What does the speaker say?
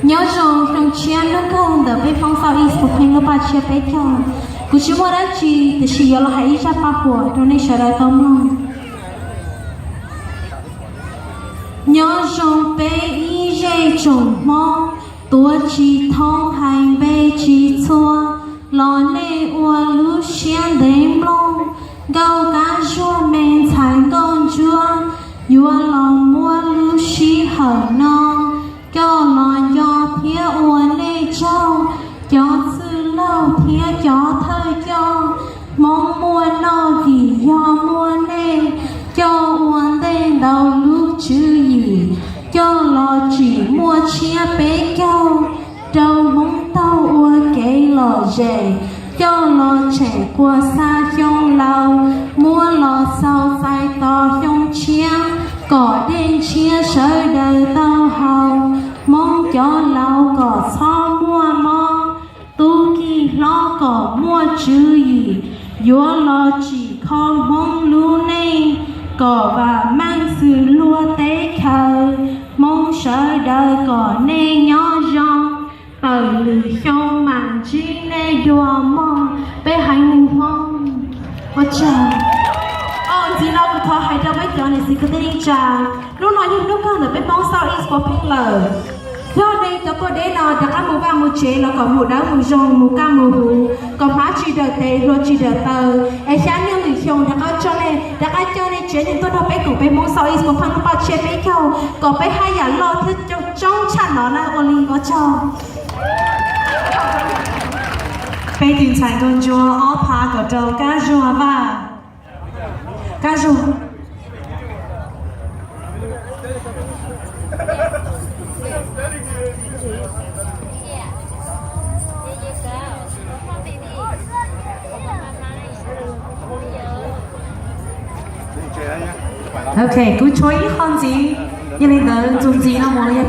Nyob zoo xyoo tshiab hnub kawg ntawm peb Hmoob South East Phu Pheej lub paj tsiab peb caug. Kuv tsis muaj dab tsi tiam sis yuav los hais ib zaj paj huam rau nej sawv daws tau mloog. Nyob zoo peb ib zej tsoom Hmoob, tuav tsis thoob hais npe tsis txhua, los nej ua lub siab ntev mloog. Nkauj Kab Zuag me ntxhais Nkauj Ntsuab yuav los muab lub sij hawm no coj los nco thiab ua nej tsaug. Cov txwj laug thiab cov thawj coj, Hmoob muaj noj vim yog muaj nej, coj ua ntej ntau lub tswv yim, coj los tsim muaj tshiab peb caug, rau Hmoob taug ua kev lom zem, coj los tshem quas xa xyoo laus, muab los xaus txais tos xyoo tshiab, kom dej ntshiab sawv daws tau haus. Hmoob cov laus kom txhob muaj mob, tub ki hlob kom muaj tswv yim, yuav los tsim kho Hmoob lub neej, kom vam meej xws luag teb chaws. Hmoob sawv daws kom nej nyob zoo, tawm lwm xyoo mam ntsib nej dua mog. Peb haiv neeg Hmoob, ua tsaug. Ntxiv no kuv thov hais rau peb cov niam txiv kwv tij neej tsa, hnub no yog hnub kawg ntawm peb Hmoob South East Phu Pheej lawm. Yog nej cov tuaj deb no rov qab mus vaj mus tsev los kom mus dawb mus zoo, mus kaj mus huv, kom hmab tsis dawm tes, hlua tsis dawm taw, es xya niaj lwm xyoo rov qab coj nej, rov qab coj nej tsev neeg tuaj nrog peb koom peb Hmoob South East Phu Pheej lub paj tsiab peb caug, kom peb haj yam loj thiab coob tshaj no na. Ua li, ua tsaug. Peb tus ntxhais Nkauj Ntsuab ob phav kom rau Kab Zuag Vaj. Kab Zuag. Ok, kuv tshuav ib qho ntxiv, yog li ntawd tus ntxiv no mus los yog